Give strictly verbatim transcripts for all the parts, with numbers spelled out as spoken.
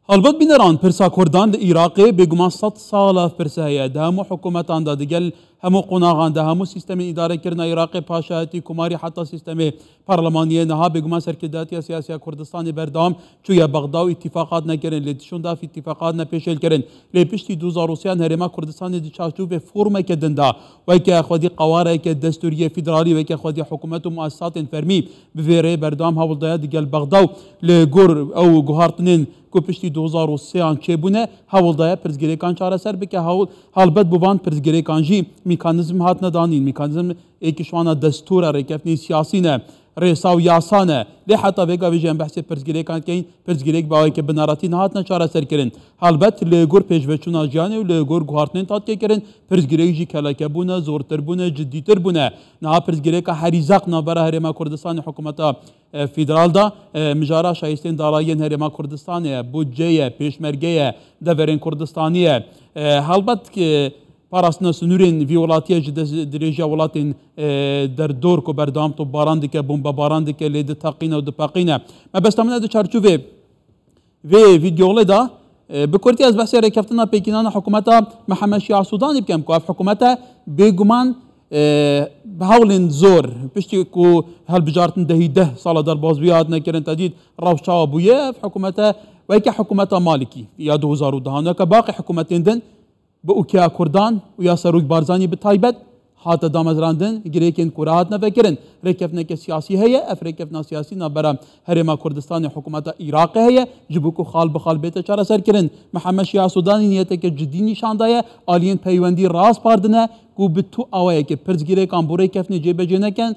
Helbet bîneran, pirsa Kurdan li Iraqê bêguman sed sal ev pirse heye. Di hemû hikûmetan de, digel hemû qonaxan de, hemû sîstemên îdarekirina Iraqê, paşayetî, komarî, heta sîstemê parlemaniyê, niha bêguman serkirdatiya siyasiya Kurdistanê berdewam çûye Bexda û îtîfaq hatine kirin. Lê tişûn de ev îtîfaq hatine pêşêl kirin. Lê piştî du hezar û sê an Herêma Kurdistanê di çarçovê formeke din de, weke xwedî qewareke destûriyê federalî, weke xwedî hikûmet û muesesatên fermî bi vê rê berdewam hewl daye digel Bexda û li gor ew guhartinên ku piştî du hezar û sê an çêbûne, hewl daye pirsgirêkan çareser bike. Hewl, helbet bi van pirsgirêkan jî mekanîzm hatine danîn. Mekanîzm êkî ji wana destûr e, rêkeftinên siyasî ne, rêsa û yasa ne. Lê heta vê gavê jî em behsê pirsgirêkan dikeyin, pirsgirêk bi awayeke bineratî nehatine çareserkirin. Helbet li gor pêşveçûna jiyanê û li gor guhartinên tatke kirin, pirsgirêk jî kelekebûne, zortir bûne, cidîtir bûne. Niha pirsgirêka herî zext navbera Herêma Kurdistanê hikûmeta, e, federal de, e, mijara şayîstên darayiyên Herêma Kurdistanê ye, budce ye, pêşmerge ye, deverên Kurdistanî ye. E, helbet ki parastina sinûrên vî welatiyê ji dest dirêjiya welatên, e, derdor ku berdewam topbaran dike, bombebaran dike, lê diteqîne û dipeqîne. Mebesta min e di çarçovê vê vîdeoyê de, e, bi kurtî ez behsê rêkeftina pêkînana hikûmeta Mihemed Şiya Sûdanî bikim ku ev hikûmete bêguman, e, bi hewlên zor, piştî ku hilbijartin dehî deh sala derbazbûyî hatine kirin, te dît rewş çawa bûye, ev hikûmete weke hikûmeta Malikî ya du hezar û deh an, weke baqî hikûmetên din, bi ûkeya Kurdan û ya Serok Barzanî bi taybet hate damezrandin, girêkên ku re hatine vekirin. Rêkeftineke siyasî heye, ev rêkeftina siyasî navbera Herêma Kurdistanê hikûmeta Iraqê heye, ji bo ku xal bi xal bête çareserkirin. Mihemed Şiya Sûdanî niyeteke cidî nîşan daye, aliyên peywendî raspardine ku bi tu awayekê pirsgirêkan bo rêkeftinê cêbecê nekin,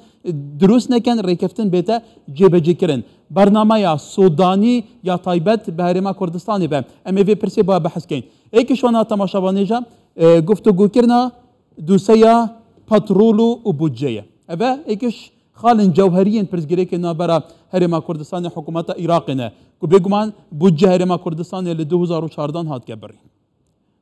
dirust nekin, rêkeftin bête cêbecêkirin. Bernameya Sûdanî ya taybet bi Herêma Kurdistanê be. Em ê vê pirsê ba behs keyin. Êkî ji wana temaşevanê jî, e, guftûgokirina doseya petrol û budceyê. Ev e êkî ji xalên cewheriyên pirsgirêkên navbera Herêma Kurdistanê hikûmeta Iraqê ne, ku bêguman budce Herêma Kurdistanê li du hezar û çardan hatike birîn.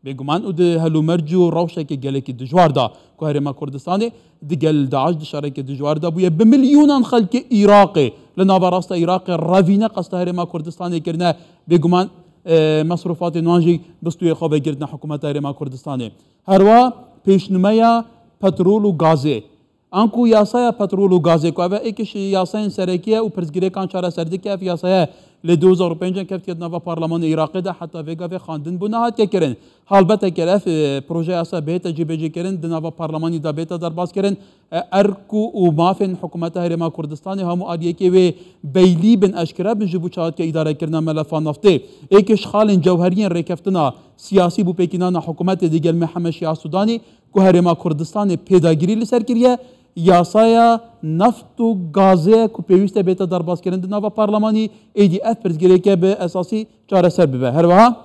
Bêguman û di helûmerc û rewşeke gelekî dijwar de ku Herêma Kurdistanê digel DAIŞ di şereke dijwar de bûye, bi milyonan xelkê Iraqê li nava rasta Iraqê revîne qesta Herêma Kurdistanê kirine. Bêguman, e, mesrûfatên wan jî bi stûyê xwe vegirtine hikûmeta Herêma Kurdistanê. Herwa pêşnûmeya petrol û gazê. Anku yasaya petrol û gazê ku ev e êkî ji yasayên serekî ye û pirsgirêkan çareser dike, ev yasaya li du hezar û pênc an keftiye di nava parlemanê Iraqê de, heta vê gavê xwendin bû nehatiye kirin. Halbet eger ev, e, proje yasa bihête cîbecîkirin, di nava parlemanî de bête derbazkirin, e, erk û, û mafên hikûmeta Herêma Kurdistanê hemû aliyekê wê beylî bin, eşkere bin ji bo çaxetke îdarekirina melefa naftê. Êkî ji xalên cewheriyên rêkeftina siyasî bo pêkînana hikûmetê digel Mihemed Şiya Sûdanî ku Herêma Kurdistanê pêdagirî li ser kiriye, yasaya neft û gazê ku pêwîst e bête derbazkirin di nava parlemanî, êdî ev pirsgirêke bi esasî çareser bibe. Her wiha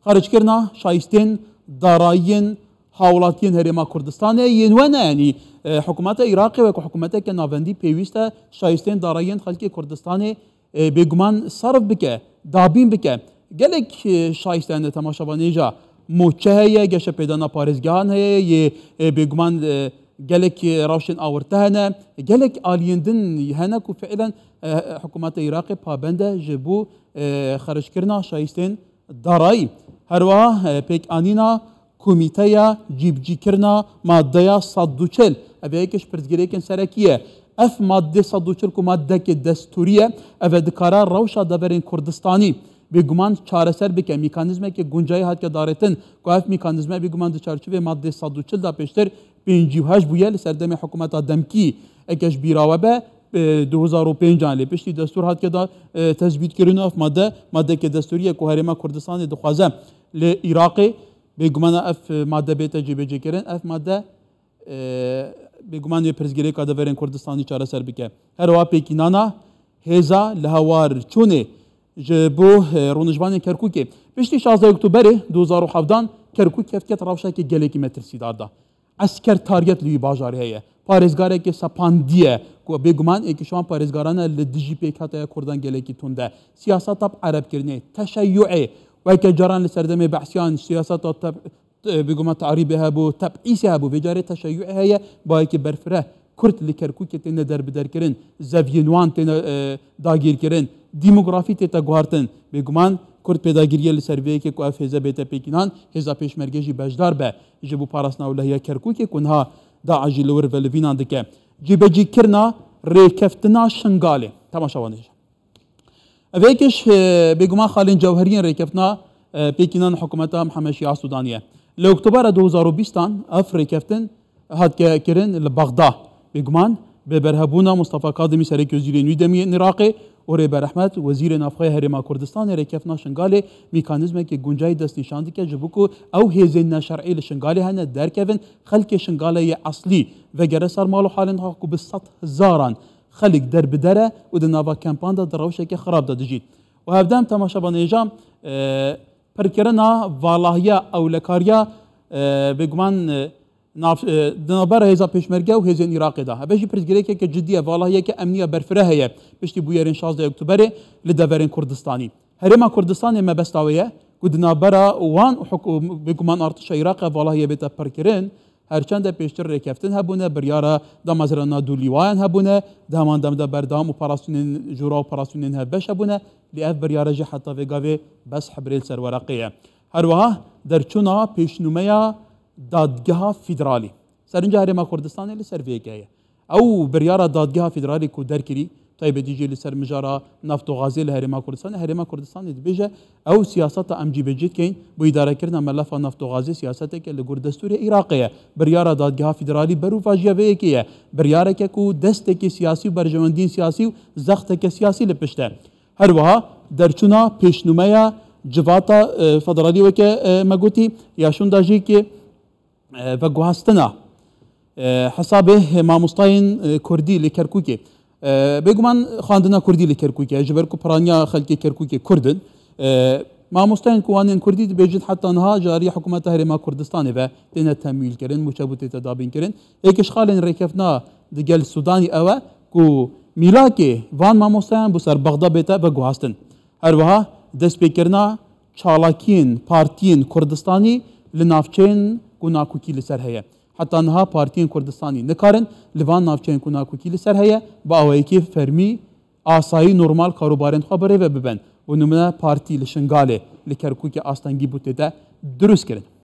xerckirina şayîstên darayiyên hawlatiyên Herêma Kurdistanê yên we ne, yanî, e, hikûmeta Iraqê wek hikûmeteke navendî pêwîst e şayîstên darayiyên xelkê Kurdistanê, e, bêguman serf bike, dabîn bike. Gelek, e, şayîste hene temaşevanê jî. Mûçe heye, geşepêdana parêzgehan heye, yê, e, bêguman, e, gelek, e, rewşên awirte hene. Gelek aliyên din hene ku fiilen, e, hikûmeta Iraqê pabend e ji bo, e, xerckirina şayîstên darayî. Her wiha, e, pêkanîna Komîteya Cîbicîkirina Maddeya sed û çil, ev yek ji pirsgirêkên serekî ye. Ev madde sed û çil ku maddeke destûrî ye, ev ê dikare rewşa deverên Kurdistanî bêguman çareser bike. Mekanîzmeke guncayî hatiye darêtin ku ev mekanîzme bêguman di çarçovê maddê sed û çil de pêştir pêncî û heşt bûye li ser demê hikûmeta demkî. Eke ji bîra we be, e, du hezar û pênc an lê piştî destûr hatiye da, e, tesbîtkirin û ev madde, maddeke destûrî ye ku Herêma Kurdistanê dixwaze li Iraqê bêguman ev madde bête cêbecêkirin. Ev madde, e, bêguman wê pirsgirêka deverên Kurdistanî çareser bike. Her wiha pêkînana hêza li hawar çûnê ji bo, e, rûnişvanên Kerkûkê. Piştî şazdeh Oktoberê du hezar û hevdan Kerkûk keftiye rewşeke gelekî metirsîdar de. Eskertariyet li wî bajarê heye. Parêzgarekê sepandiye ku bêguman êkî ji wan parêzgaran e li dijî pêkhateya Kurdan gelekî tund e. Siyaseta bi erebkirinê, teşeyyuê, weke caran li serdemê behsiyan siyaseta teb-, e, bêguman tarîbê hebû, tebîsê hebû. Vê carê teşeyyuê heye, bayekî berfireh Kurd li Kerkûkê têne derbiderkirin, zeviyên wan têne, e, dagîrkirin, demografî tête guhartin. Bêguman Kurd pêdagiriyê li ser vê yekê ku ev hêze bête pêkînan, hêza pêşmerge jî beşdar be ji bo parastina ewlehiya Kerkûkê ku niha DAIŞ jî li wir velivînan dike. Cîbecîkirina rêkeftina Şingalê. Temaşevanê ji. Ev yekê ji, e, bêguman xalên cewheriyên rêkeftina, e, pêkînan hikûmeta Mihemed Şiya Sûdanî ye. Li Oktobera du hezar û bîstan ev rêkeftin hatike kirin li Bexda. Bêguman bi berhevbûna Mustafa Kazimî serekê wezîrên wî demî yên Iraqê û Rêber Ehmed wezîrê navxwe ya Herêma Kurdistanê rêkeftina Şingalê mîkanîzmekê guncayî destnîşan dike ji bo ku ew hêzên neşer'î li Şingalê hene derkevin, xelkê Şingalê yê eslî vegere ser mal û halên xwe ku bi sed hezaran xelk derbeder e û di nava kempan de di rewşeke xirab de dijî. Û hevdem temaşevanê hêja, e, pirkirina valahiya ewlekariya, e, bêguman, e, nav-, e, di navbera hêza pêşmerge û hêzên Iraqê de. Heve jî pirsgirêkeke cidî ye, valahiyeke emnî ya berfireh heye piştî bûyerên şazdeh Oktoberê li deverên Kurdistanî. Herêma Kurdistanê mebesta wê ye ku di navbera wan û hikû-, bêguman artişa Iraqê valahiyê bête pirkirin, her çend e pêştir rêkeftin hebûne, biryara damezrana du lîwayan hebûne, di heman dem de berdewam operasyonên jûra operasyonên hevbeş hebûne, lê ev biryare jî heta vê gavê bes hebirê li ser wereqê ye. Her wiha derçûna pêşnûmeya Dadgeha Federalî. Serinca Herêma Kurdistanê li ser vê yekê heye. Ew biryara Dadgeha Federalî ku derkirî, taybetî jî li ser mijara neft û gazê li Herêma Kurdistanê, Herêma Kurdistanê dibêje, ew siyaseta em cîbecî dikeyn, bo îdarekirina melefa neft û gazê siyaseteke li gor destûrê Iraqê ye. Biryara Dadgeha Federalî berovajiya vê yekê ye. Biryareke ku destekê siyasî û berjewendiyên siyasî û zexteke siyasî li pişt e. Her wiha derçûna pêşnûmeya civata, e, federalî weke, e, me gotî, ya şûnda jî ki, e, veguhastina, e, hesabê mamostayên, e, kurdî li Kerkûkê. E, bêguman xwendina kurdî li Kerkûkê, ji ber ku piraniya xelkê Kerkûkê kurd in. E, mamostayên ku wan ên kurdî dibêjin heta niha ji alî hikûmeta Herêma Kurdistanê ve têne temwîlkirin, mûçe bû tête dabînkirin. Yek ji xalên rêkeftina digel Sûdanî ew e ku mîlakê van mamostayan bo ser Bexda bête veguhastin. Her wiha destpêkirina çalakiyên partiyên Kurdistanî li navçeyên ku nakokî li ser heye. Heta niha partiyên Kurdistanî nikarin li van navçeyên ku nakokî li ser heye bi awayekî fermî, asayî, normal karobarên xwe bi rê ve bibin. Bo nimûne partî li Şingalê, li Kerkûkê astengî bû tête dirustkirin.